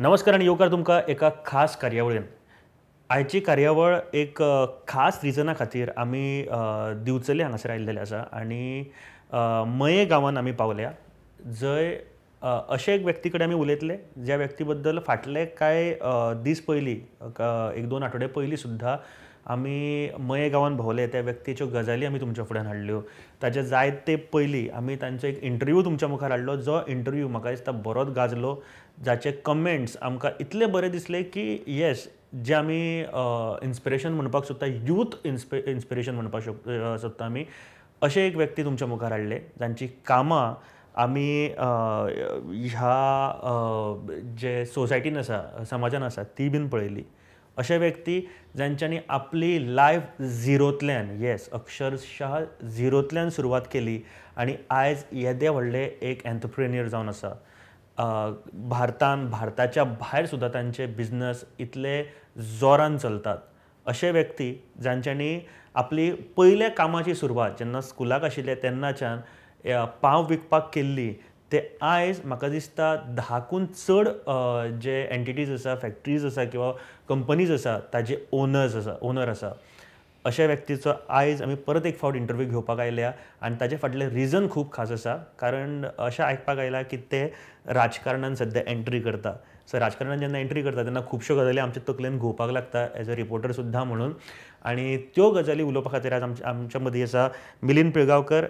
नमस्कार आनी येवकार तुमकां एका खास कार्यावळीन. आयची कार्यावळ एक खास रिजना खातीर आमी दिवचले हांगासर आयिल्ले आसा आनी मये गांवान आमी पावल्या, जंय अशे एक व्यक्ती कडेन आमी उलयतले ज्या व्यक्ती बद्दल फाटले कांय दीस पयलीं, एक दोन आठवडे पयलीं सुद्दां आमी मये गांवान भोंवले. त्या व्यक्तीच्यो गजाली आमी तुमच्या फुड्यान हाडल्यो. ताचे जायते पयलीं आमी तांचो एक इंटरव्यू तुमच्या मुखार हाडलो, जो इंटरव्यू म्हाका दिसता बरोच गाजलो, जाचे कमेंट्स आमकां इतले बरे दिसले की येस, जे आमी इन्स्पिरेशन म्हणपाक सोदता, यूथ इन्स्पिरेशन म्हणपाक सोदता आमी, अशे एक व्यक्ती तुमच्या मुखार हाडले जांची कामां आमी ह्या जे सोसायटीन आसा, समाजान आसा ती बीन पळयली. अशे व्यक्ती जांच्यांनी आपली लायफ झिरोंतल्यान, येस अक्षरशः झिरोंतल्यान सुरवात केली आनी आयज येदे व्हडले एक एंटरप्रेन्युअर जावन आसा. भारतान, भारताच्या भायर सुद्दां तांचे बिजनस इतले जोरान चलतात. अशे व्यक्ती जांच्यांनी आपली पयल्या कामाची सुरवात जेन्ना स्कुलाक आशिल्ले तेन्नाच्यान पाव विकपाक केल्ली, ते आयज म्हाका दिसता 10कून चड जे एंटिटीज आसा, फॅक्ट्रीज आसा किंवा कंपनीज आसा ताजे ओनर्स आसा, ओनर आसा. अशा व्यक्तीचो आयज आमी परत एक फावट इंटरव्यू घेवपाक आयल्या आनी ताजे फाटलें रिजन खूब खास आसा, कारण अशें आयकपाक आयलां की ते राजकारणान सद्या एंट्री करता. सो राजकारणान जेन्ना एंट्री करता तेन्ना खुबश्यो गजाली आमच्या तकलेन घुंवपाक लागता एज अ रिपोर्टर सुद्दां म्हणून, आनी त्यो गजाली उलोवपा खातीर आज आमच्या मदीं आसा मिलिंद पिळगांवकर,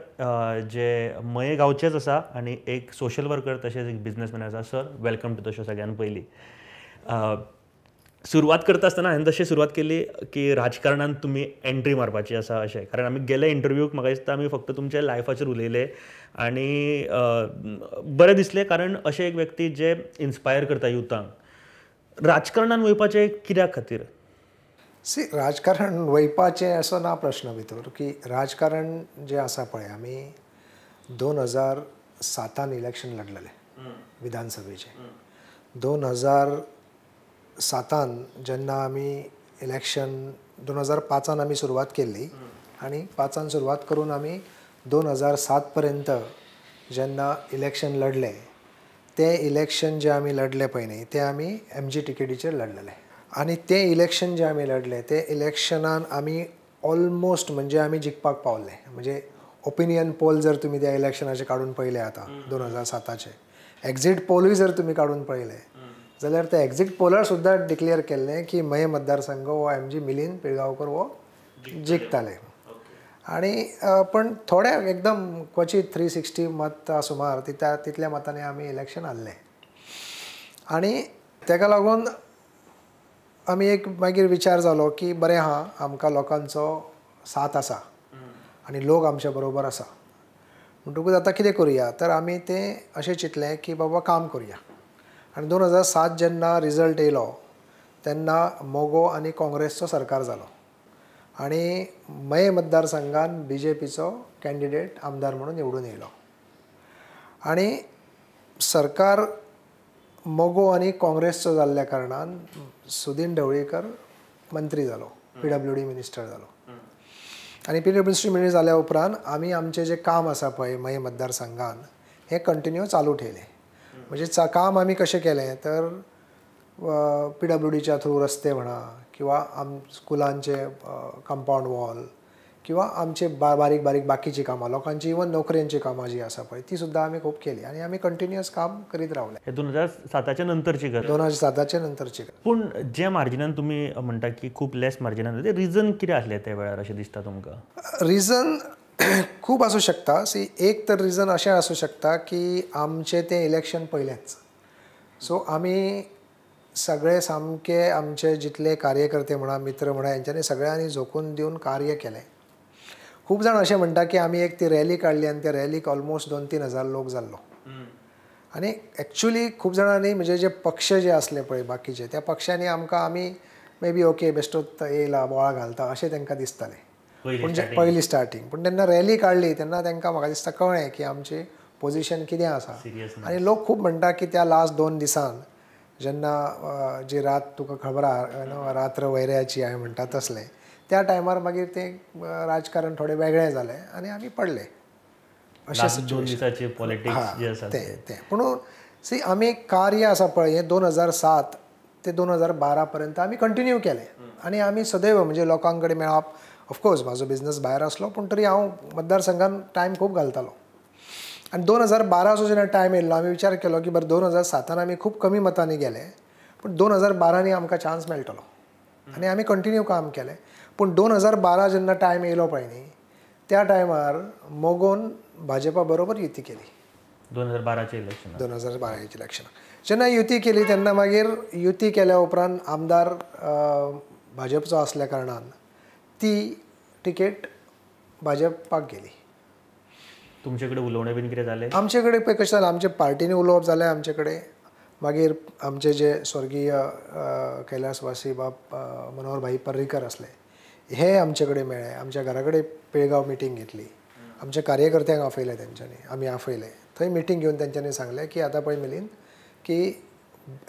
जे मये गांवचेच आसा आनी एक सोशल वर्कर तशेंच एक बिजनसमॅन आसा. Sir, welcome to the show. सगळ्यान पयलीं सुरवात करता आसतना हांवें तशें सुरवात केली की राजकारणान तुमी एंट्री मारपाची आसा अशें, कारण आमी गेले इंटरव्यूक म्हाका दिसता आमी फक्त तुमच्या लायफाचेर उलयले आनी बरें दिसलें, कारण अशे एक व्यक्ती जे इन्स्पायर करता युथांक. राजकारणान वयपाचें कित्याक खातीर? सी, राजकारण वयपाचें असो ना प्रश्न भितर की राजकारण जें आसा पळय, आमी 2007 इलेक्शन लढलेलें विधानसभेचें. 2007 जेन्ना आमी इलेक्शन, 2005 आमी सुरवात केल्ली आनी 5 सुरवात करून आमी 2007 पर्यंत जेन्ना इलेक्शन लढले, तें इलेक्शन जें आमी लढले पळय न्ही, तें आमी MG टिकेटीचेर लढलेले आनी तें इलेक्शन जें आमी लढले तें इलेक्शनान आमी ऑलमोस्ट म्हणजे आमी जिखपाक पावले. म्हणजे ओपिनियन पोल जर तुमी त्या इलेक्शनाचे काडून पळयले आतां 2007 एक्झीट पोलूय जर तुमी काडून पळयले जाल्यार ते एक्झीट पोलार सुद्दां डिक्लेअर केल्लें की मये मतदारसंघ हो MG Milind Pilgaonkar हो जिखताले. आनी पण थोड्या एकदम क्वचीत 360 मतां सुमार तितल्या मतांनी आमी इलेक्शन हारले आनी तेका लागून आमी एक मागीर विचार जालो की बरें आहा, आमकां लोकांचो साथ आसा आनी लोक आमच्या बरोबर आसा, म्हणटकूच आतां कितें करुया, तर आमी तें अशें चिंतलें की बाबा काम करुया. आनी 2007 जेन्ना रिजल्ट येयलो तेन्ना मगो आनी काँग्रेसचो सरकार जालो आनी मये मतदारसंघान BJPचो कॅन्डिडेट आमदार म्हणून निवडून येयलो आनी सरकार मगो आनी काँग्रेसचो जाल्ल्या कारणान सुदीन ढवळीकर मंत्री जालो, PWD minister जालो. आनी PWD minister जाल्या उपरांत आमी आमचें जें काम आसा पळय मये मतदारसंघान हें कंटिन्यू चालू ठेयलें. म्हणजे काम आमी कशें केलें तर PWDच्या थ्रू रस्ते म्हणा किंवा आम स्कुलांचे कंपावंड वॉल किंवा आमचे बारीक बारीक बाकीची कामां, लोकांची इवन नोकरेंची कामां जी आसा पळय ती सुद्दां आमी खूब केली आनी आमी कंटिन्युअस काम करीत रावले. 2007 नंतरची गजाल, 2007 नंतरची. पूण जे मार्जिनान तुमी म्हणटा की खूब लेस मार्जिनान, ते रिजन कितें आसलें त्या वेळार अशें दिसता तुमकां? रिजन खूब आसूं शकता. सी, एक तर रिजन अशें आसूं शकता की आमचें तें इलेक्शन पयलेंच, सो आमी सगळे सामके आमचे जितले कार्यकर्ते म्हणा, मित्र म्हणा, हेंच्यांनी सगळ्यांनी झोकून दिवन कार्य केलें. खूब जाण अशें म्हणटा की आमी एक ती रॅली काडली आनी त्या रॅलीक ऑलमोस्ट 2-3 हजार लोक जाल्लो आनी एक्चुली खूब जाणांनी म्हणजे जे पक्ष जे आसले पळय बाकीचे, त्या पक्षांनी आमकां आमी मे बी ओके बेश्टोच येयला बोवाळ घालता अशें तांकां दिसतालें पूण पयली स्टार्टींग. पूण तेन्ना रॅली काडली तेन्ना तांकां म्हाका दिसता कळ्ळें की आमचें पोजिशन कितें आसा. आनी लोक खूब म्हणटा की त्या लास्ट 2 दिसान जेन्ना जी रात तुका खबर आहा रात्र वैऱ्याची हांवें म्हणटा तसलें, त्या टायमार मागीर तें राजकारण थोडें वेगळें जालें आनी आमी पडले. अशें 2 दिसाचे पॉलिटिक्स जे आसा तें. पूण सी आमी कार्य आसा पळय हें 2007 ते 2012 पर्यंत आमी कंटिन्यू केलें आनी आमी सदैव म्हणजे लोकां कडेन मेळप. ऑफकोर्स म्हाजो बिजनस भायर आसलो पूण तरी हांव मतदारसंघान टायम खूब घालतालो. आनी 2012चो जेन्ना टायम येयलो आमी विचार केलो की बरें 2007 आमी खूब कमी मतांनी गेले पूण 2012 आमकां चान्स मेळटलो आनी आमी कंटिन्यू काम केलें. पूण 2012 जेन्ना टायम येयलो पळय न्ही त्या टायमार मोगोन भाजपा बरोबर युती केली. 2012 इलेक्शन 2012 इलेक्शनाक जेन्ना युती केली तेन्ना मागीर युती केल्या उपरांत आमदार भाजपचो आसल्या कारणान ती तिकेट भाजपाक गेली. तुमचे कडेन उलोवणें बीन कितें जालें? आमचे कडेन पळय कशें जालें, आमचे पार्टीनी उलोवप जालें आमचे कडेन. मागीर आमचे जे स्वर्गीय कैलासवासी बाब मनोहर भाई पर्रीकर आसले हे आमचे कडेन मेळ्ळे. आमच्या घरा कडेन पिळगांव मिटींग घेतली. आमच्या कार्यकर्त्यांक आपयले तेंच्यांनी, आमी आपयले. थंय मिटींग घेवन तेंच्यांनी सांगलें की आतां पळय मिलीन की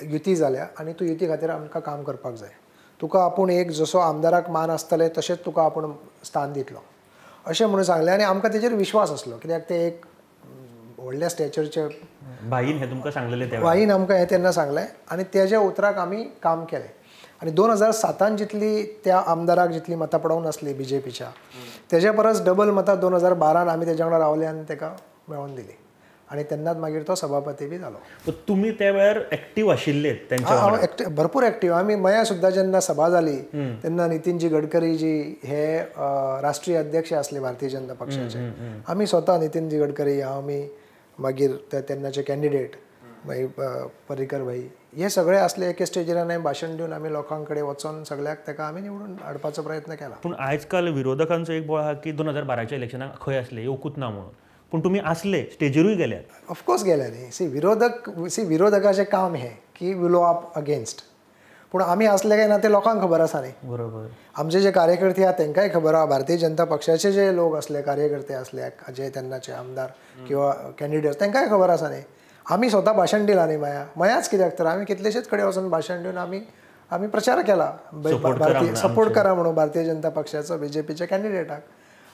युती जाल्या आनी तूं युती खातीर आमकां काम करपाक जाय. तुका आपूण एक जसो आमदाराक मान आसतलें तशेंच तुका आपूण स्थान दितलो अशें म्हणून सांगलें. आनी आमकां तेजेर विश्वास आसलो कित्याक ते एक व्हडल्या स्टॅचरचे भाईन हें तुमकां सांगलेलें, त्या भाईन आमकां हें तेन्ना सांगलें आनी तेज्या उतराक आमी काम केलें. आनी 2007 जितली त्या आमदाराक जितली मतां पडोवंक नासली बी जे पीच्या तेज्या परस डबल मतां 2012 आमी तेज्या वांगडा रावले आनी तेका मेळोवन दिली आनी तेन्नाच मागीर तो सभापती बी जालो. तुमी त्या वेळार एक्टीव आशिल्ले तेंच्या हांव एक्टिव, भरपूर एक्टीव. आमी मया सुद्दां जेन्ना सभा जाली तेन्ना नितीनजी गडकरी जी हे राष्ट्रीय अध्यक्ष आसले भारतीय जनता पक्षाचे, आमी स्वता नितीनजी गडकरी, आमी मागीर तेन्नाचे कॅन्डिडेट मागीर पर्रीकर भाई हे सगळे आसले एके स्टेजीर आनी भाशण दिवन आमी लोकां कडेन वचोन सगळ्याक ताका आमी निवडून हाडपाचो प्रयत्न केला. पूण आयज काल विरोधकांचो एक बोळ आहा की 2012च्या इलेक्शनाक खंय आसले येवकूच ना म्हणून, पूण तुमी आसले स्टेजीरूय गेल्यात. ऑफकोर्स गेले न्ही. सी विरोधक, सी विरोधकाचें काम हें की उलोवप अगेन्स्ट, पूण आमी आसले काय ना तें लोकांक खबर आसा न्ही. बरोबर. आमचे जे कार्यकर्ते आहा तेंकांय खबर आहा. भारतीय जनता पक्षाचे जे लोक आसले कार्यकर्ते आसले जे तेन्नाचे आमदार किंवा कॅन्डिडेट्स तेंकांय खबर आसा न्ही. आमी स्वता भाशण दिलां न्ही मया मयाच कित्याक तर आमी कितलेशेच कडेन वचून भाशण दिवन आमी आमी प्रचार केला भारतीय सपोर्ट करा म्हणून भारतीय जनता पक्षाचो बी जे पीच्या कॅन्डिडेटाक.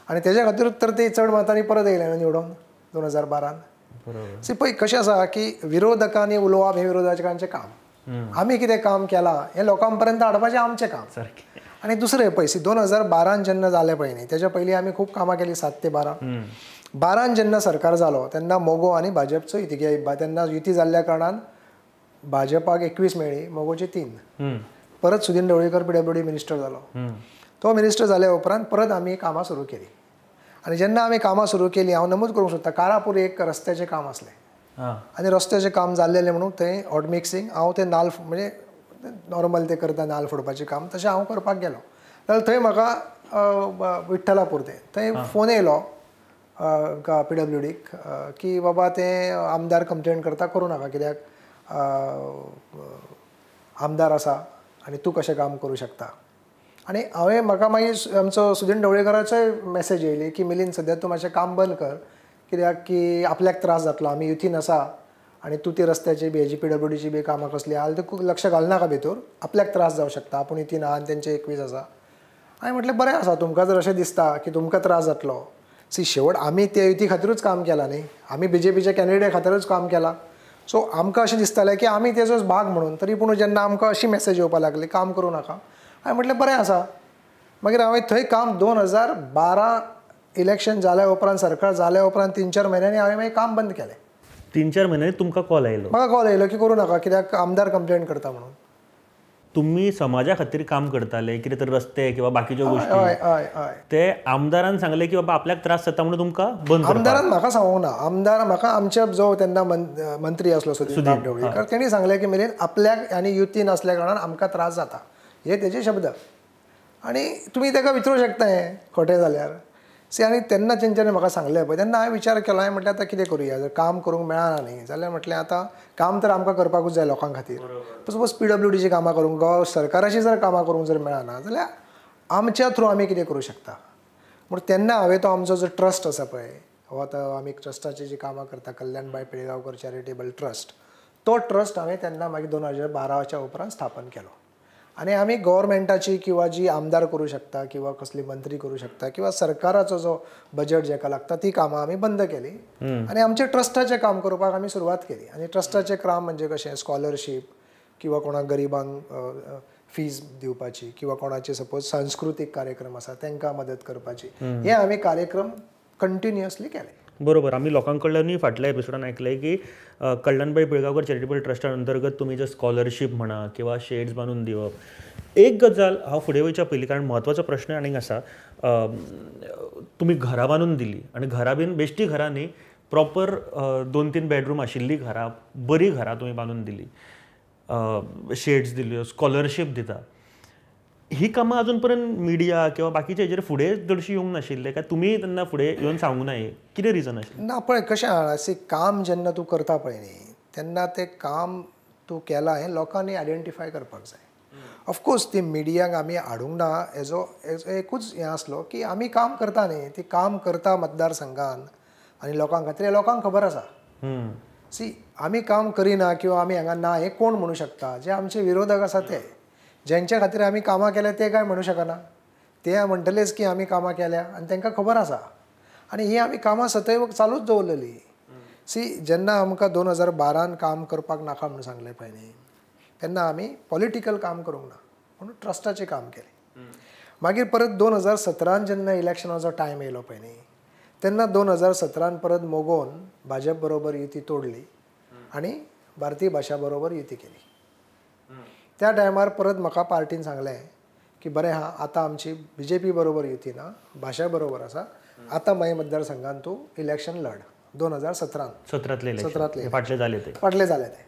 आनी तेज्या खातीर तर ते चड मतांनी परत येयले न्हू निवडून 2012. सी पळय कशें आसा की विरोधकांनी उलोवप हें विरोधकांचें काम, आमी कितें काम केलां हें लोकां पर्यंत हाडपाचें आमचें काम. आनी दुसरें पळय सी 2012 जेन्ना जालें पळय न्ही तेज्या पयलीं आमी खूब कामां केलीं 7 ते 12. 12 जेन्ना सरकार जालो तेन्ना मोगो आनी भाजपचो युती, तेन्ना युती जाल्ल्या कारणान भाजपाक 21 मेळ्ळी, मोगोची 3. परत सुदीन ढवळीकर PWD minister जालो. तो मिनिस्टर जाल्या उपरांत परत आमी कामां सुरू केली. आनी जेन्ना आमी कामां सुरू केली हांव नमूद करूंक सोदता कारापूर एक रस्त्याचें काम आसलें आनी रस्त्याचें काम जाल्लें म्हणून थंय हॉट मिक्सिंग हांव तें नाल म्हणजे नॉर्मल तें करता नाल फोडपाचें काम तशें हांव करपाक गेलो जाल्यार थंय म्हाका विठ्ठलापूर तें थंय फोन येयलो PWDक की बाबा तें आमदार कंप्लेन करता करूं नाका कित्याक आमदार आसा आनी तूं कशें काम करूं शकता. आनी हांवें म्हाका मागीर आमचो सुदीन ढवळीकराचोय मॅसेज येयली की मिलीन सद्या तूं मातशें काम बंद कर कित्याक की आपल्याक त्रास जातलो, आमी युथीन आसा आनी तूं ती रस्त्याची बी हेजी PWDची बी कामां कसली आहा जाल्यार लक्ष घालनाका भितर, आपल्याक त्रास जावं शकता, आपूण युथीन आहा आनी तेंचे 21 आसा. हांवें म्हटलें बरें आसा, तुमकां जर अशें दिसता की तुमकां त्रास जातलो, सी शेवट आमी त्या युती खातीरूच काम केलां न्ही, आमी BJPच्या कॅन्डिडेट खातीरूच काम केलां, सो आमकां अशें दिसतालें की आमी तेजोच भाग म्हणून. तरी पूण जेन्ना आमकां अशी मॅसेज येवपाक लागली काम करूं नाका, हांवें म्हटलें बरें आसा. मागीर हांवें थंय काम 2012 इलेक्शन जाल्या उपरांत सरकार जाल्या उपरांत 3-4 म्हयन्यांनी हांवें मागीर काम बंद केलें. 3-4 म्हयन्यांनी तुमकां कॉल आयलो? म्हाका कॉल आयलो की करूं नाका कित्याक आमदार कंप्लेन करता म्हणून. तुम्ही समाजा खातीर काम करताले कितें तर रस्ते किंवा बाकीच्यो गोष्टी, हय हय हय, ते आमदारान सांगले की बाबा आपल्याक त्रास जाता म्हणून तुमकां बंद? आमदारान म्हाका सांगूंक ना, आमदार म्हाका आमचे जो तेन्ना मंत्री आसलो सुदीन ढवळीकर तेणी सांगलें की मेरेन आपल्याक आनी युतीन आसल्या कारणान आमकां त्रास जाता, हे तेजे शब्द. आनी तुमी ताका विचारूंक शकता हें खोटें जाल्यार. सी आनी तेन्ना तेंच्यांनी म्हाका सांगलें पळय तेन्ना हांवें विचार केलो, हांवें म्हटलें आतां कितें करुया, जर काम करूंक मेळना न्ही जाल्यार म्हटलें आतां काम तर आमकां करपाकूच जाय लोकां खातीर, सपोज PWDची कामां करूंक गोवा सरकाराची जर कामां करूंक जर मेळना जाल्यार आमच्या थ्रू आमी कितें करूं शकता म्हणून तेन्ना हांवें तो आमचो जो ट्रस्ट आसा पळय, हो आतां आमी ट्रस्टाची जी कामां करता कल्याणबाय पिळगांवकर चॅरिटेबल ट्रस्ट, तो ट्रस्ट हांवें तेन्ना मागीर 2012च्या उपरांत स्थापन केलो. आनी आमी गव्हर्मेंटाची किंवा जी आमदार करूं शकता किंवा कसली मंत्री करूं शकता किंवा सरकाराचो जो बजेट जेका लागता ती कामां आमी बंद केली आनी आमचे ट्रस्टाचें काम करपाक आमी सुरवात केली. आनी ट्रस्टाचें काम म्हणजे कशें स्कॉलरशीप किंवा कोणाक गरिबांक फीज दिवपाची किंवा कोणाचे सपोज सांस्कृतीक कार्यक्रम आसा तांकां मदत करपाची, हे आमी कार्यक्रम कंटिन्युअसली केले. बरोबर. आमी लोकां कडल्यानूय फाटल्या एपिसोडान आयकलें की कल्याणभाई पिळगांवकर चॅरिटेबल ट्रस्टा अंतर्गत तुमी जे स्कॉलरशीप म्हणा किंवा शेड्स बांदून दिवप. एक गजाल हांव फुडें वयच्या पयलीं, कारण म्हत्वाचो प्रश्न आनीक आसा, तुमी घरां बांदून दिली आनी घरां बीन बेश्टी घरां न्ही, प्रॉपर 2-3 बेडरूम आशिल्लीं घरां, बरीं घरां तुमी बांदून दिली, शेड्स दिल्यो, स्कॉलरशीप दिता. ही कामां अजून पर्यंत मिडिया किंवा बाकीच्या हेजेर फुडें चडशी येवंक नाशिल्लें काय तुमी तेन्ना फुडें येवन सांगूंक ना? कितें रिजन आशिल्लें? ना पळय कशें आहा, काम जेन्ना तूं करता पळय न्ही तेन्ना तें काम तूं केलां हें लोकांनी आयडेंटिफाय करपाक जाय. ऑफकोर्स ती मिडियाक आमी हाडूंक ना हेजो एकूच हें आसलो की आमी काम करता न्ही, ती काम करता मतदारसंघान आनी लोकां खातीर हें लोकांक खबर आसा. सी आमी काम करिना किंवा आमी हांगा ना हें कोण म्हणू शकता? जे आमचे विरोधक आसा ते, ज्यांच्या खातीर आमी कामां केल्या ते काय म्हणू शकना, ते म्हणटलेच की आमी कामां केल्या आनी तांकां खबर आसा. आनी ही आमी कामां सदैव चालूच दवरलेली. सी जेन्ना आमकां 2012 काम करपाक नाका म्हणून सांगलें पळय न्ही तेन्ना आमी पॉलिटिकल काम करूंक ना म्हणून ट्रस्टाचें काम केलें. मागीर परत 2017 जेन्ना इलेक्शनाचो टायम येयलो पळय न्ही तेन्ना 2017 परत मोगोन भाजप बरोबर युती तोडली आनी भारतीय भाशा बरोबर युती केली. त्या टायमार परत म्हाका पार्टीन सांगलें की बरें आहा, आतां आमची बी जे पी बरोबर युती ना, भाशा बरोबर आसा, आतां मये मतदारसंघान तूं इलेक्शन लढ. 2017 सतरांतले फाटले जाले ते, फाटले जाले ते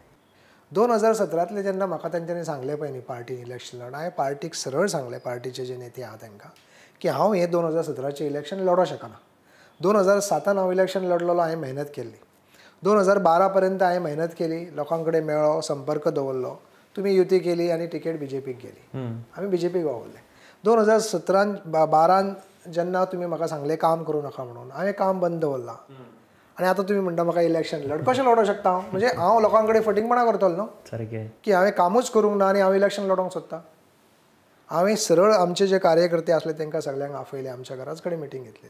2017 जेन्ना म्हाका तेंच्यांनी सांगलें पळय न्ही पार्टीन इलेक्शन लढ, हांवें पार्टीक सरळ सांगलें, पार्टीचे जे नेते आहा तांकां, की हांव हें 2017 इलेक्शन लढोंक शकना. 2007 हांव इलेक्शन लढलेलो, हांवें मेहनत केल्ली. 2012 पर्यंत हांवें मेहनत केली, लोकां कडेन मेळ्ळो, संपर्क दवरलो, तुमी युती केली आनी तिकेट बी जे पीक गेली, आमी बी जे पीक वावुरले. 2017-12 जेन्ना तुमी म्हाका सांगलें काम करूं नाका म्हणून, हांवें काम बंद दवरलां आनी आतां तुमी म्हणटा म्हाका इलेक्शन लढ, कशें लढोंक शकता हांव? म्हणजे हांव लोकां कडेन फटींगपणां करतलो न्हू सारकें, की हांवें कामूच करूंक ना आनी हांव इलेक्शन लढोंक सोदता. हांवें सरळ आमचे जे कार्यकर्ते आसले तांकां सगळ्यांक आपयले, आमच्या घराच कडेन मिटींग घेतली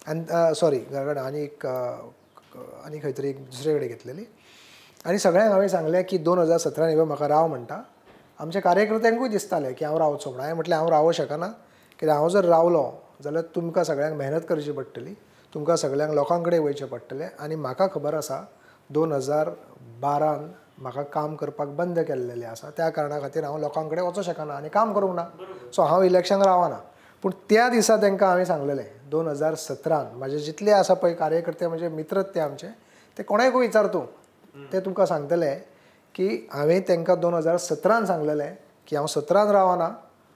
आनी सॉरी घरा कडेन आनी एक आनी खंय तरी एक दुसरे कडेन घेतलेली आनी सगळ्यांक हांवें सांगलें की 2017 हे म्हाका राव म्हणटा. आमच्या कार्यकर्त्यांकूय दिसतालें की हांव रावचो म्हणून. हांवें म्हटलें हांव रावोंक शकना, कित्याक हांव जर रावलो जाल्यार तुमकां सगळ्यांक मेहनत करची पडटली, तुमकां सगळ्यांक लोकां कडेन वयचें पडटलें आनी म्हाका खबर आसा 2012 म्हाका काम करपाक बंद केल्लेलें आसा, त्या कारणा खातीर हांव लोकां कडेन वचोंक शकना आनी काम करूंक ना, सो हांव इलेक्शनाक रावना. पूण त्या दिसा तांकां हांवें सांगलेलें 2017 म्हाजे जितले आसा पळय कार्यकर्ते, म्हजे मित्रच ते आमचे, ते कोणाकूय विचार तूं, ते तुमकां सांगतले की हांवें तांकां 2017 सांगलेलें की हांव 17 रावना,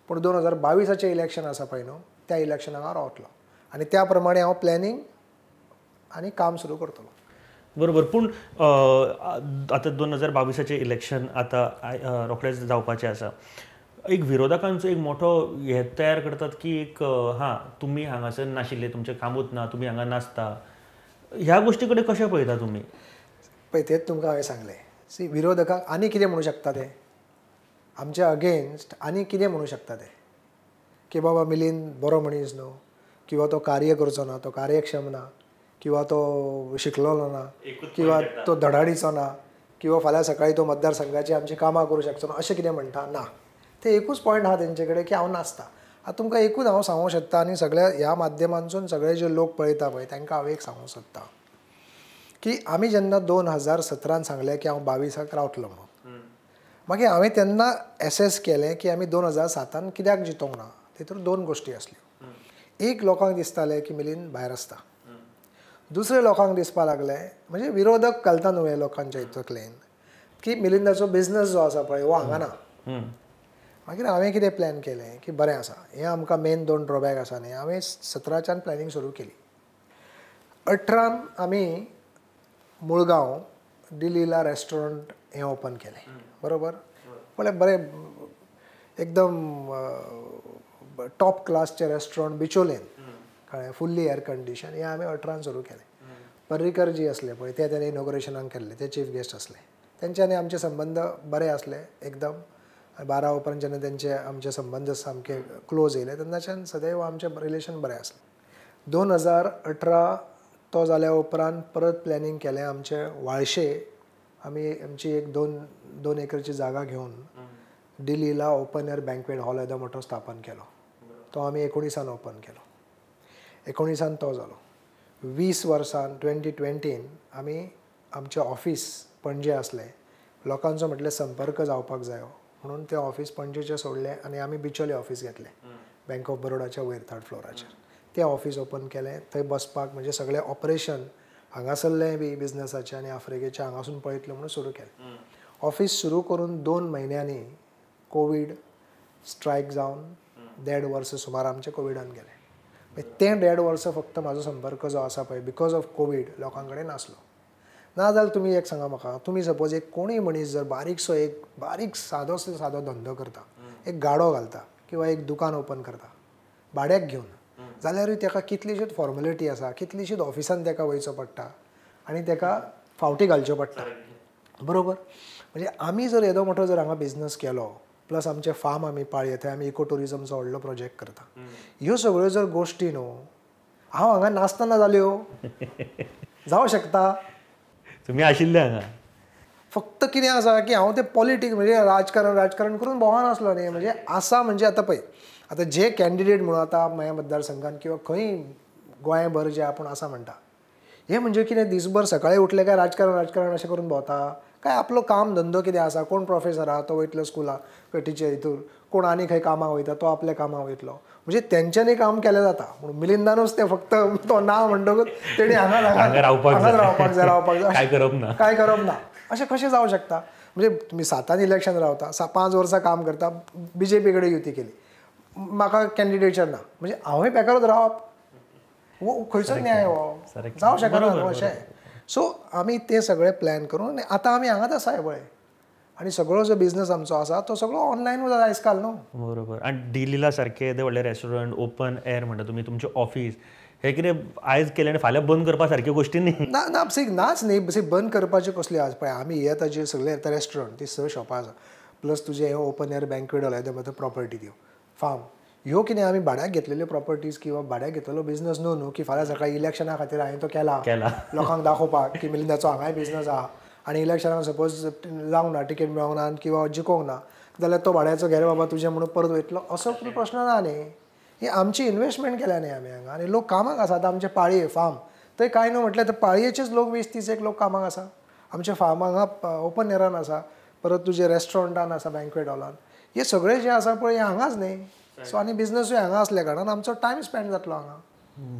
पूण 2022 इलेक्शन आसा पळय न्हू त्या इलेक्शनाक हांव रावतलो आनी त्या प्रमाणे हांव प्लॅनिंग आनी काम सुरू करतलो. बरोबर. पूण आतां 2022 इलेक्शन आतां रोखडेंच जावपाचें आसा. एक विरोधकांचो एक मोठो हे तयार करतात की एक हां तुमी हांगासर नाशिल्ले, तुमचें कामूच ना, तुमी हांगा नासता, ह्या गोश्टी कडेन कशें पळयता तुमी? पळय तेच तुमकां हांवें सांगलें, सी विरोधकांक आनी कितें म्हणूं शकता ते आमच्या अगेन्स्ट, आनी कितें म्हणूं शकता ते की बाबा मिलिंद बरो मनीस न्हू, किंवा तो कार्य करचो ना, तो कार्यक्षम ना, किंवा तो शिकलेलो ना, किंवा तो धडाडीचो ना, किंवा फाल्यां सकाळीं तो मतदारसंघाची आमची कामां करूं शकचो ना, अशें कितें म्हणटा ना. ते एकूच पॉयंट आहा तेंचे कडेन की हांव नासता. आतां तुमकां एकूच हांव सांगूंक शकता आनी सगळ्या ह्या माध्यमांतसून सगळे जे लोक पळयता पळय तांकां हांव एक सांगूंक सोदता की आमी जेन्ना 2017 सांगलें की हांव 22 रावतलो म्हणून, मागीर हांवें तेन्ना एसेस केलें की आमी 2007 कित्याक जितोंक ना. तितून दोन गोश्टी आसल्यो. एक, लोकांक दिसतालें की मिलिंद भायर आसता, दुसरे लोकांक दिसपाक लागलें, म्हणजे विरोधक घालता न्हू हे लोकांच्या तकलेन की मिलिंदाचो बिजनस जो आसा पळय हो हांगा ना. मागीर हांवें कितें प्लॅन केलें की बरें आसा, हें आमकां मेन 2 ड्रॉबॅक आसा न्ही. हांवें 17च्यान प्लॅनिंग सुरू केली. 18 आमी मुळगांव दिलीला रेस्टॉरंट हें ओपन केलें, बरोबर, म्हळ्यार बरें एकदम टॉप क्लासचें रेस्टॉरंट बिचोलेन, कळ्ळें, फुल्ली एअर कंडिशन, हें आमी 18 सुरू केलें. पर्रीकर जी आसले पळय ते तेणें इनॉग्रेशनाक केल्ले, ते चीफ गेस्ट आसले, तेंच्यांनी आमचे संबंद बरे आसले एकदम. 12 उपरांत जेन्ना तेंचे आमचे संबंद सामके क्लोज येयले तेन्नाच्यान सदैव आमचें रिलेशन बरें आसलें. 2018 तो जाल्या उपरांत परत प्लॅनिंग केलें आमचें वाळशे आमी आमची एक 2 एकरची जागा घेवन दिल्लीला ओपन एअर बँक्वेट हॉल येदो मोठो स्थापन केलो. तो आमी 19 ओपन केलो. 19 तो जालो. 20 वर्सान 2020 आमी आमचें ऑफिस पणजे आसलें, लोकांचो म्हटल्यार संपर्क जावपाक जायो म्हणून तें ऑफिस पणजेचें सोडलें आनी आमी बिचोले ऑफिस घेतलें बँक ऑफ बरोडाच्या वयर 3rd फ्लोराचेर. तें ऑफिस ओपन केलें. थंय बसपाक म्हणजे सगळें ऑपरेशन हांगासरलें बी बिजनसाचें आनी आफ्रिकेचें हांगासून पळयतलें म्हणून सुरू केलें. ऑफिस सुरू करून 2 म्हयन्यांनी कोवीड स्ट्रायक जावन 1.5 वर्स सुमार आमचें कोविडान गेलें. तें 1.5 वर्स फक्त म्हाजो संपर्क जो आसा पळय because of Covid लोकां कडेन नासलो. ना जाल्यार तुमी एक सांगा म्हाका, तुमी सपोज एक कोणूय मनीस जर बारीकसो एक बारीक सादो सादो धंदो करता, एक गाडो घालता किंवा एक दुकान ओपन करता भाड्याक घेवन, जाल्यारूय ताका कितलीशीच फॉर्मेलिटी आसा, कितलीशीच ऑफिसान ताका वयचो पडटा आनी ताका फावटी घालच्यो पडटा. बरोबर? म्हणजे आमी जर येदो मोठो जर हांगा बिजनस केलो, प्लस आमचें फार्म आमी पाळये, थंय आमी इको ट्युरिजमचो व्हडलो प्रोजेक्ट करता, ह्यो सगळ्यो जर गोश्टी न्हू हांव हांगा नासतना जाल्यो जावं शकता. तुमी आशिल्ले हांगा. फक्त कितें आसा की हांव तें पॉलिटिक्स म्हणजे राजकारण राजकारण करून भोंवना आसलो न्ही. म्हणजे आसा म्हणजे आतां पळय आतां जे कॅन्डिडेट म्हणून आतां म्हाज्या मतदारसंघान किंवा खंय गोंयभर जे आपूण आसा म्हणटा, हे म्हणजे कितें दिसभर सकाळीं उठले काय राजकारण राजकारण अशें करून भोंवता काय आपलो काम धंदो कितें आसा, कोण प्रोफेसर आहा तो वयतलो स्कुलाक टिचर हितूर, कोण आनी खंय कामाक वयता तो आपल्या कामाक वयतलो, म्हणजे तेंच्यांनी काम केलें जाता. पूण मिलिंदानूच तें फक्त तो ना म्हणटकूच तेणी हांगा हांगाच रावपाक जाय रावपाक जाय, काय करप ना, काय करप ना, अशें कशें जावं शकता? म्हणजे तुमी 7 इलेक्शन रावता, 5 वर्सां काम करता, बीजेपी कडेन युती केली, म्हाका कॅन्डिडेचर ना, म्हणजे हांवूय बेकारूच रावप, हो खंयचो न्याय हो? जावं शकना न्हू अशें. सो आमी ते सगळे प्लॅन करून आतां आमी हांगाच आसा पळय, आनी सगळो जो बिजनस आमचो आसा तो सगळो ऑनलायन वता आयज काल न्हू. बरोबर. आनी दिल्लीला सारकें येदें व्हडलें रेस्टॉरंट ओपन एअर म्हणटा तुमी, तुमचें ऑफिस, हें कितें आयज केलें आनी फाल्यां बंद करपा सारक्यो गोश्टी न्ही. ना ना नाच न्ही, बंद करपाची कसली आज पळय आमी हे ताजे सगळे आतां रेस्टॉरंट ती 6 शॉपां आसा, प्लस तुजें हें ओपन एअर बँक्वेट हॉल येदें प्रॉपर्टी दिव फार्म, ह्यो कितें आमी भाड्याक घेतलेल्यो प्रॉपर्टीज किंवा भाड्याक घेतलेलो बिजनस न्हू न्हू की फाल्यां सकाळीं इलेक्शना खातीर हांवें तो केला लोकांक दाखोवपाक की मिलिंदाचो हांगाय बिजनस आहा आनी इलेक्शनाक सपोज जावंक ना, टिकेट मेळोंक ना किंवा जिकोंक ना जाल्यार तो भाड्याचो घे रे बाबा तुजें म्हणून परत वयतलो, असो प्रश्न ना न्ही. ही आमची इन्वेस्टमेंट केल्या न्ही आमी हांगा, आनी लोक कामाक आसा. आतां आमचे पाळये फार्म थंय कांय न्हू म्हटल्यार पाळयेचेच लोक 20-30 एक लोक कामाक आसा. आमचे फार्म हांगा ओपन एरान आसा, परत तुजे रेस्टॉरंटान आसा, बँक्वेट हॉलान, हे सगळे जे आसा पळय हे हांगाच न्ही. सो आनी बिजनसूय हांगा आसल्या कारणान आमचो टायम स्पेंड जातलो हांगा.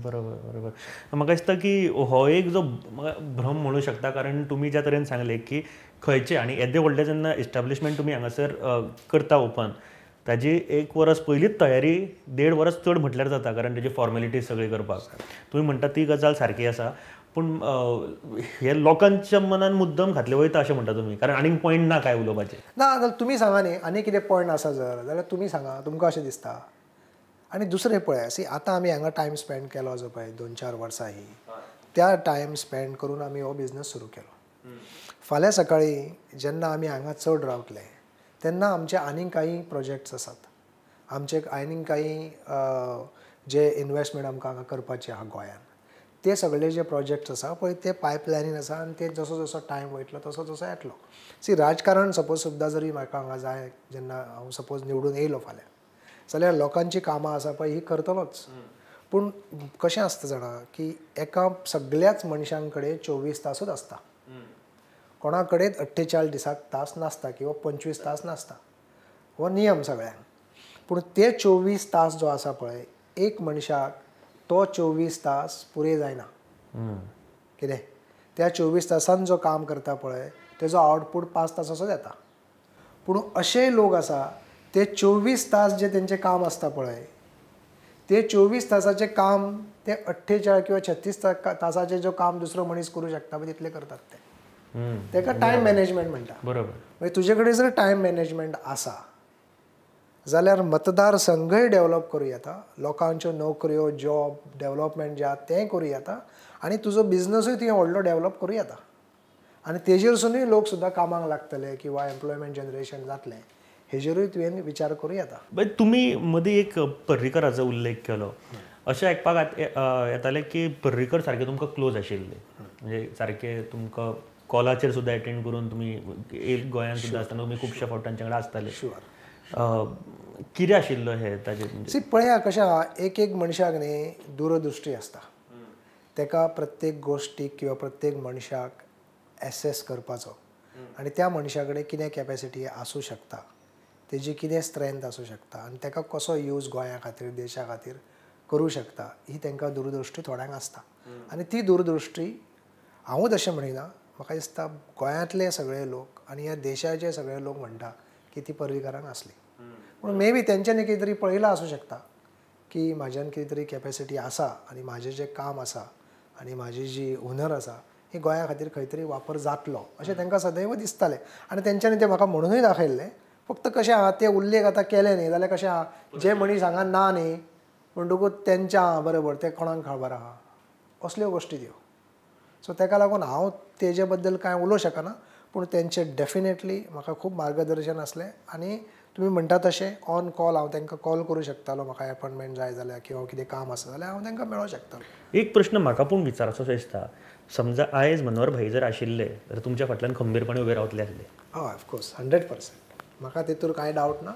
बरोबर बरोबर. म्हाका दिसता की हो एक जो भ्रम म्हणू शकता, कारण तुमी ज्या तरेन सांगलें की खंयचे आनी येदें व्हडलें जेन्ना इस्टाब्लिशमेंट तुमी हांगासर करता ओपन, ताजी 1 वर्स पयलींच तयारी, 1.5 वर्स चड म्हटल्यार जाता, कारण ताजी फॉर्मेलिटीज सगळी करपाक. तुमी म्हणटा ती गजाल सारकी आसा, पूण हे लोकांच्या मनान मुद्दम घातले वयता अशें म्हणटा तुमी, कारण आनीक पॉयंट ना काय उलोवपाचें ना. जाल्यार तुमी सांगा न्ही आनी कितें पॉयंट आसा जर जाल्यार तुमी सांगा, तुमकां अशें दिसता. आनी दुसरें पळय सी आतां आमी हांगा टायम स्पेंड केलो जो पळय 2-4 वर्सां ही, त्या टायम स्पेंड करून आमी हो बिजनस सुरू केलो. फाल्यां सकाळीं जेन्ना आमी हांगा चड रावतले तेन्ना आमचे आनीक कांय प्रोजेक्ट्स आसात, आमचे आनीक कांय जे इन्वेस्टमेंट आमकां हांगा करपाचे आहा गोंयान, ते सगळे जे प्रोजेक्ट्स आसा पळय ते पायपलायनीन आसा आनी ते जसो जसो टायम वयतलो तसो तसो येतलो. सी राजकारण सपोज सुद्दां जरी म्हाका हांगा जाय जेन्ना हांव सपोज निवडून येयलो फाल्यां जाल्यार लोकांची कामां आसा पळय ही करतलोच. पूण कशें आसता जाणा की एका सगळ्याच मनशां कडेन 24 तासूच आसता, कोणा कडेन 48 दिसाक तास नासता किंवा 25 तास नासता, हो नियम सगळ्यांक. पूण ते 24 तास जो आसा पळय एक मनशाक तो 24 तास पुरे जायना. कितें त्या 24 तासान जो काम करता पळय तेजो आवटपूट 5 तासाचोच येता. पूण अशेय लोक आसा ते 24 तास जे तेंचें काम आसता पळय ते 24 तासाचें काम ते 48 किंवा 36 तासाचें जो काम दुसरो मनीस करूं शकता पळय तितलें करतात ते. तेका टायम मॅनेजमेंट म्हणटा. बरोबर. मागीर तुजे कडेन जर टायम मॅनेजमेंट आसा जाल्यार मतदारसंघय डेवलप करूं येता, लोकांच्यो नोकऱ्यो जॉब डेवलपमेंट जें आहा तें करूं येता आनी तुजो बिजनसूय तुवें व्हडलो डेवलप करूं येता आनी तेजेरसुनूय लोक सुद्दां कामाक लागतले किंवा एम्प्लॉयमेंट जनरेशन जातलें. हेजेरूय तुवें विचार करूं येता. बट तुमी मदीं एक पर्रीकराचो उल्लेख केलो, अशें आयकपाक येतालें की पर्रीकर सारके तुमकां क्लोज आशिल्ले, म्हणजे सारके तुमकां कॉलाचेर सुद्दां एटेंड करून तुमी एक गोंयांत सुद्दां आसतना तुमी खुबशे फावट तांचे कडेन आसताले. शुअर. कितें आशिल्लो हे ताजेर? सी पळया कशें आहा, एक एक मनशाक न्ही दूरदृश्टी आसता, तेका प्रत्येक गोश्टीक किंवा प्रत्येक मनशाक एसेस करपाचो आनी त्या मनशा कडेन कितें कॅपेसिटी आसूं शकता, तेजी कितें स्ट्रेंथ आसूं शकता आनी तेका कसो यूज गोंया खातीर देशा खातीर करूं शकता, ही तांकां दूरदृश्टी थोड्यांक आसता. आनी ती दूरदृश्टी हांवूच अशें म्हणिना, म्हाका दिसता गोंयांतले सगळे लोक आनी ह्या देशाचे सगळे लोक म्हणटा की ती पर्रीकारांक आसली. पूण मे बी तेंच्यांनी कितें तरी पळयलां आसूं शकता की म्हाज्यान कितें तरी कॅपेसिटी आसा आनी म्हाजें जें काम आसा आनी म्हाजी जी हुनर आसा ही गोंया खातीर खंय तरी वापर जातलो अशें तांकां सदैव दिसतालें आनी तेंच्यांनी तें म्हाका म्हणूनय दाखयल्लें. फक्त कशें आहा ते उल्लेख आतां केले न्ही जाल्यार कशें आहा जे मनीस हांगा ना न्ही म्हणटकूच तेंच्या आं बरोबर तें कोणाक खबर आहा असल्यो गोश्टी त्यो. सो तेका लागून हांव तेजे बद्दल कांय उलोवंक शकना, पूण तेंचें डेफिनेटली म्हाका खूब मार्गदर्शन आसलें आनी तुमी म्हणटा तशें ऑन कॉल हांव तांकां कॉल करूं शकतालो, म्हाका एपॉयंटमेंट जाय जाल्यार किंवा कितें काम आसा जाल्यार हांव तांकां मेळोंक शकतालो. एक प्रश्न म्हाका पूण विचारचो दिसता, समजा आयज मनोहर भाई जर आशिल्ले तर तुमच्या फाटल्यान खंबीरपणे उबे रावतले आसले? हय, ऑफकोर्स 100%, म्हाका तेतूर कांय डावट ना.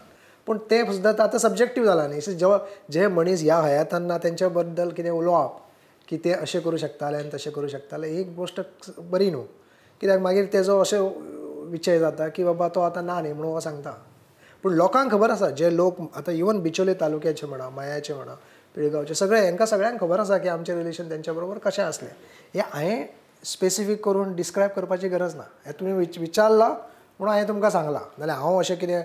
पूण तें सुद्दां आतां सब्जेक्टीव जालां न्ही, जेवा जे मनीस ह्या हयातान ना तेंच्या बद्दल कितें उलोवप की ते अशें करूं शकताले आनी तशें करूं शकताले ही गोश्ट बरी न्हू, कित्याक मागीर तेजो अशें विचार जाता की बाबा तो आतां ना न्ही म्हणून सांगता. पूण लोकांक खबर आसा, जे लोक आतां इवन बिचोले तालुक्याचे म्हणा, मयाचे म्हणा, पिळगांवचे सगळे, हांकां सगळ्यांक खबर आसा की आमचें रिलेशन तेंच्या बरोबर कशें आसलें. हें हांवें स्पेसिफीक करून डिस्क्रायब करपाची गरज ना, हें तुमी विचारलां म्हणून हांवें तुमकां सांगलां, नाल्यार हांव अशें कितें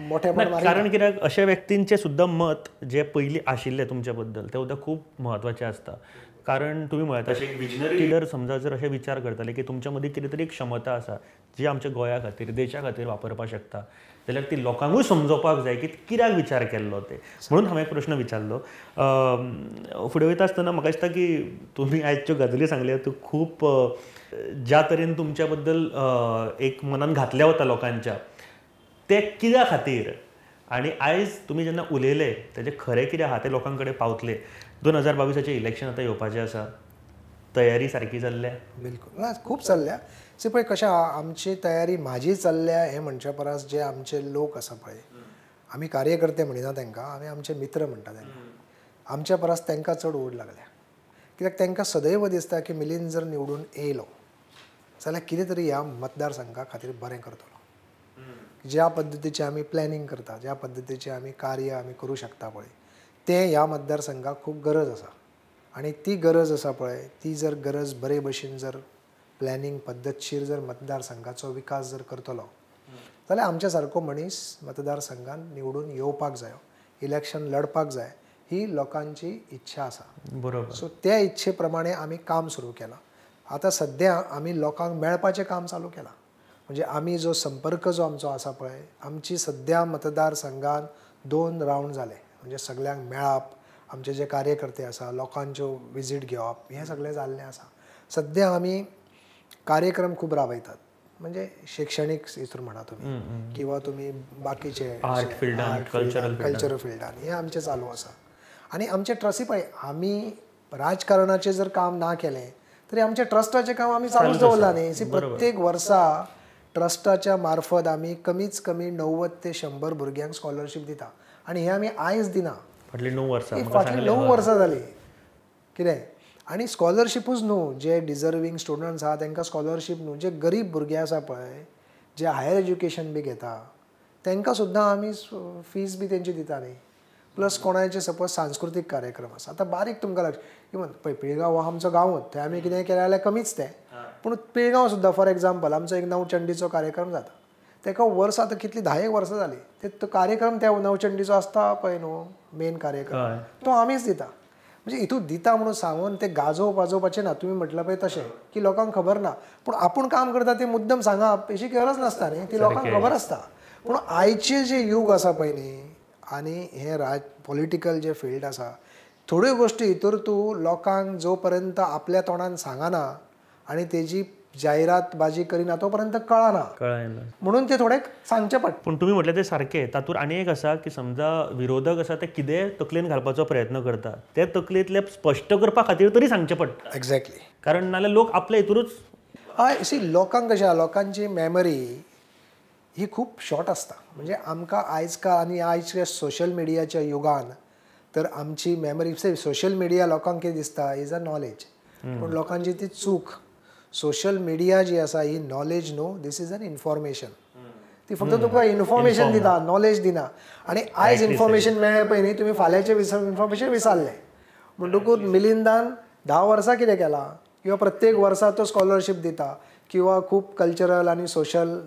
मोठेपण. कारण कित्याक अशा व्यक्तींचें सुद्दां मत जें पयलीं आशिल्लें तुमचे बद्दल तें सुद्दां खूब म्हत्वाचें आसता. कारण तुमी म्हळ्यार तशें विजनरी लिडर समजा जर अशें विचार करताले की तुमच्या मदीं कितें तरी एक क्षमता आसा जी आमच्या गोंया खातीर देशा खातीर वापरपाक शकता, जाल्यार ती लोकांकूय समजोवपाक जाय की कित्याक विचार केल्लो ते. म्हणून हांवें एक प्रश्न विचारलो. फुडें वयता आसतना म्हाका दिसता की तुमी आयज ज्यो गजाली सांगल्या त्यो खूब ज्या तरेन तुमच्या बद्दल एक मनान घातल्या वता लोकांच्या ते कित्या खातीर, आनी आयज तुमी जेन्ना उलयले तेजें खरें कितें आहा तें लोकां कडेन पावतलें. 2022 इलेक्शन आतां येवपाचें आसा, तयारी सारकी चल्ल्या? बिलकुल ना, खूब चल्ल्या. सी पळय कशें आहा, आमची तयारी म्हाजी चल्ल्या हें म्हणचे परस जे आमचे लोक आसा पळय, आमी कार्यकर्ते म्हणिना तांकां, आमी आमचे मित्र म्हणटा तांकां, आमच्या परस तांकां चड ओड लागल्या. कित्याक तांकां सदैव दिसता की मिलिंद जर निवडून येयलो जाल्यार कितें तरी ह्या मतदारसंघा खातीर बरें करतलो. ज्या पद्दतीचें आमी प्लॅनिंग करता, ज्या पद्दतीचें आमी कार्य आमी करूं शकता पळय, तें ह्या मतदारसंघाक खूब गरज आसा. आनी ती गरज आसा पळय, ती जर गरज बरे भशेन जर प्लॅनिंग पद्दतशीर जर मतदारसंघाचो विकास जर करतलो जाल्यार आमच्या सारको मनीस मतदारसंघान निवडून येवपाक जायो, इलेक्शन लढपाक जाय, ही लोकांची इच्छा आसा. बरोबर. सो त्या इच्छे प्रमाणे आमी काम सुरू केलां. आतां सद्या आमी लोकांक मेळपाचें काम चालू केलां. म्हणजे आमी जो संपर्क जो आमचो आसा पळय, आमची सद्या मतदारसंघान 2 रावंड जाले, म्हणजे सगळ्यांक मेळप, आमचे जे कार्यकर्ते आसा लोकांच्यो विजीट घेवप, हें सगळें जाल्लें आसा. सद्या आमी कार्यक्रम खूब राबयतात, म्हणजे शिक्षणीक हितून म्हणा तुमी किंवा तुमी बाकीचे आर्ट फिल्डान, कल्चरल फिल्डान, हें आमचें चालू आसा. आनी आमचे ट्रस्टी पळय, आमी राजकारणाचें जर काम ना केलें तरी आमच्या ट्रस्टाचें काम आमी चालूच दवरलां न्ही. प्रत्येक वर्सा ट्रस्टाच्या मार्फत आमी कमीच कमी 90 ते 100 भुरग्यांक स्कॉलरशीप दिता, आनी हें आमी आयज दिना, फाटलीं 9 वर्सां, फाटलीं 9 वर्सां जालीं कितें. आनी स्कॉलरशिपूच न्हू, जे डिजर्वींग स्टुडंट्स आहा तांकां स्कॉलरशीप न्हू, जे गरीब भुरगे आसा पळय, जे हायर एज्युकेशन बी घेता तांकां सुद्दां आमी फीज बी तेंची दिता न्ही. प्लस कोणाचे सपोज सांस्कृतीक कार्यक्रम आसा, आतां बारीक तुमकां लक्ष इवन पळय पिळगांव हो आमचो गांवूच, थंय आमी कितें केलें जाल्यार कमीच तें, पूण पिळगांव सुद्दां फॉर एग्जाम्पल आमचो एक नवचंडीचो कार्यक्रम जाता, ताका वर्सां आतां कितलीं 10 वर्सां जालीं, ते तो कार्यक्रम त्या नवचंडीचो आसता पळय न्हू मेन कार्यक्रम, तो आमीच दिता. म्हणजे हितून दिता म्हणून सांगून ते गाजोवप वाजोवपाचें ना, तुमी म्हटलां पळय तशें की लोकांक खबर ना, पूण आपूण काम करता तें मुद्दम सांगप हेची गरज नासता न्ही, ती लोकांक खबर आसता. पूण आयचें जें यूग आसा पळय न्ही, आनी हें पॉलिटिकल जें फिल्ड आसा, थोड्यो गोश्टी हितूर तूं लोकांक जो पर्यंत आपल्या तोंडान सांगना आनी तेजी जायरातबाजी करिना तो पर्यंत कळना, म्हणून ते थोडे सांगचे पडटा. पूण तुमी म्हटलें ते सारकें. तातूंत आनी एक आसा की समजा विरोधक आसा ते कितें तकलेन घालपाचो प्रयत्न करता, ते तकलेंतले स्पश्ट करपा खातीर तरी सांगचें पडटा. एक्झॅक्टली, कारण नाल्यार लोक आपल्या हितूनच. हय, सी लोकांक कशें, लोकांची मेमरी ही खूब शॉर्ट आसता. म्हणजे आमकां आयज काल आनी आयच्या सोशल मिडियाच्या युगान तर आमची मेमरी, सोशल मिडिया लोकांक कितें दिसता is a knowledge, पूण लोकांची ती चूक. सोशल मिडिया जी आसा ही नॉलेज न्हू, this is an information. ती फक्त तुका इन्फॉर्मेशन दिता, नॉलेज दिना. आनी आयज इन्फॉर्मेशन मेळ्ळें पळय न्ही, तुमी फाल्यांचें इन्फॉर्मेशन विसरलें. म्हणटकूच मिलिंदान 10 वर्सां कितें केलां किंवा प्रत्येक वर्सा तो स्कॉलरशीप दिता किंवा खूब कल्चरल आनी सोशल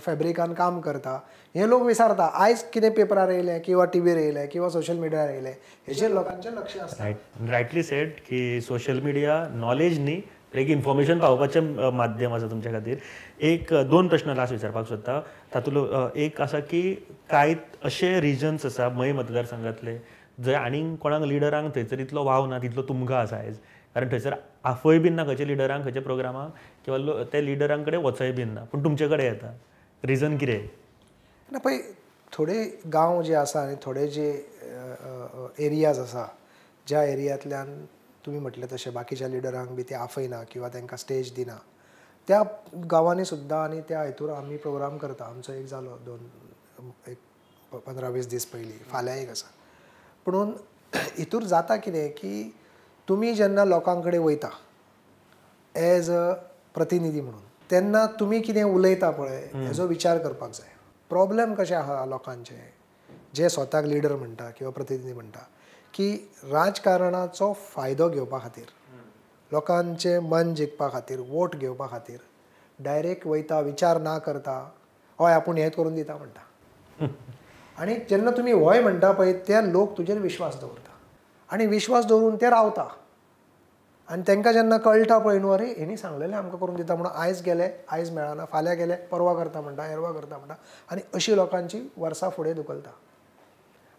फॅब्रिकान काम करता, हे लोक विसरता. आयज कितें पेपरार येयलें किंवा टिवीर येयलें किंवा सोशल मिडियार येयलें हेचेर लोकांचें लक्ष आसता. रायटली सेड की सोशल मिडिया नॉलेज न्ही, एक इन्फॉर्मेशन पावोवपाचें माध्यम आसा तुमच्या खातीर. एक दोन प्रश्न लास्ट विचारपाक सोदता. तातूंतलो एक आसा की कांय अशे रिजन्स आसा मये मतदारसंघातले जंय आनीक कोणाक लिडरांक थंयसर इतलो वाव ना तितलो तुमकां आसा आयज, कारण थंयसर आफय बीन ना खंयच्या लिडरांक खंयच्या प्रोग्रामाक किंवा ते लिडरां कडेन वचय बीन ना, पूण तुमचे कडेन येता. रिजन कितें? ना पळय, थोडे गांव जे आसा आनी थोडे जे एरियाज आसा ज्या एरियांतल्यान तुमी म्हटलें तशें बाकीच्या लिडरांक बी ते आफयना किंवा तांकां स्टेज दिना, त्या गांवांनी सुद्दां आनी त्या हितूर आमी प्रोग्राम करता. आमचो एक जालो 1 15-20 दीस पयलीं, फाल्यां एक आसा. पुणून हितूर जाता कितें की तुमी जेन्ना लोकां कडेन वयता एज अ प्रतिनिधी म्हणून, तेन्ना तुमी कितें उलयता पळय हेजो विचार करपाक जाय. प्रॉब्लम कशें आहा लोकांचे जे स्वताक लिडर म्हणटा किंवा प्रतिनिधी म्हणटा की राजकारणाचो फायदो घेवपा खातीर, लोकांचें मन जिखपा खातीर, वोट घेवपा खातीर डायरेक्ट वयता, विचार ना करता, हय आपूण हें करून दिता म्हणटा. आनी जेन्ना तुमी हय म्हणटा पळय ते लोक तुजेर विश्वास दवरता आनी विश्वास दवरून ते रावता. आनी तांकां जेन्ना कळटा पळय न्हू, अरे हेणी सांगलेलें आमकां करून दिता म्हणून, आयज गेले आयज मेळना, फाल्यां गेले परवा करता म्हणटा, एरवा करता म्हणटा, आनी अशी लोकांची वर्सां फुडें धुकलता.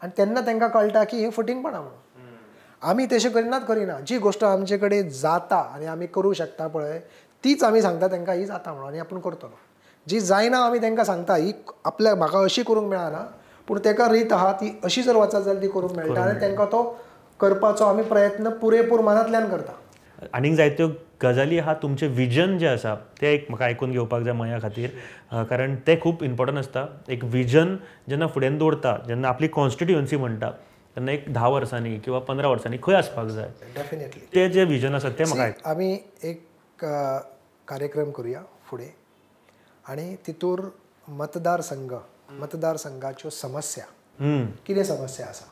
आनी तेन्ना तांकां कळटा की हें फटींगपणां म्हणून. आमी तशें करिनात, करिना. जी गोश्ट आमचे कडेन जाता आनी आमी करूं शकता पळय तीच आमी सांगता तांकां ही जाता म्हणून आनी आपूण करतलो. जी जायना आमी तांकां सांगता ही आपल्याक म्हाका अशी करूंक मेळना, पूण ताका रीत आहा ती अशी जर वचत जाल्यार ती करूंक मेळटा आनी तांकां तो करपाचो आमी प्रयत्न पुरेपूर मनांतल्यान करता. आनीक जायत्यो गजाली आहा, तुमचें विजन जें आसा तें एक म्हाका आयकून घेवपाक जाय मया खातीर, कारण तें खूब इम्पॉर्टंट आसता. एक विजन जेन्ना फुड्यान दवरता, जेन्ना आपली कॉन्स्टिट्युएन्सी म्हणटा तेन्ना एक 10 वर्सांनी किंवा 15 वर्सांनी खंय आसपाक जाय, डेफिनेटली तें जें विजन आसा तें म्हाका. आमी एक कार्यक्रम करुया फुडें आनी तितूर मतदारसंघ, मतदारसंघाच्यो समस्या, कितें समस्या आसा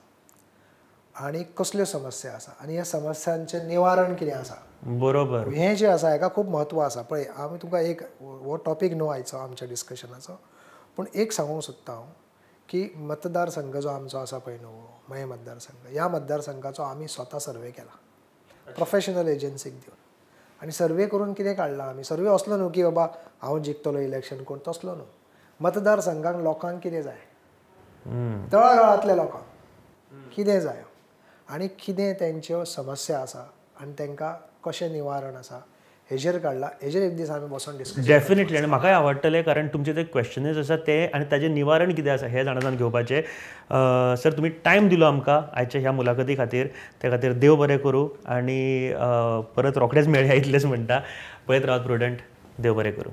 आनी कसल्यो समस्या आसा आनी ह्या समस्यांचें निवारण कितें आसा, बरोबर, हें जें आसा हेका खूब म्हत्व आसा. पळय आमी तुमकां एक हो टॉपीक न्हू आयचो आमच्या डिस्कशनाचो, पूण एक सांगूंक सोदता हांव की मतदारसंघ जो आमचो आसा पळय न्हू, मये मतदारसंघ, ह्या मतदारसंघाचो आमी स्वता सर्वे केला प्रोफेशनल एजन्सीक दिवन. आनी सर्वे करून कितें काडलां आमी, सर्वे असलो न्हू की बाबा हांव जिखतलो इलेक्शन कोण, तसलो न्हू. मतदारसंघाक लोकांक कितें जाय, तळागाळांतल्या लोकांक कितें जाय आनी कितें तेंच्यो समस्या आसा आनी तांकां कशें निवारण आसा हेजेर काडला. हेजेर एक दीस आमी बसून डिस्कस डेफिनेटली. आनी म्हाकाय आवडटलें, कारण तुमचे जे क्वेश्चन्स आसा ते आनी ताजें निवारण कितें आसा हें जाणा जावन घेवपाचें. सर, तुमी टायम दिलो आमकां आयच्या ह्या मुलाखती खातीर, त्या खातीर देव बरें करूं आनी परत रोखडेच मेळया इतलेंच म्हणटा. पळयत रावात प्रुडंट. देव बरें करूं.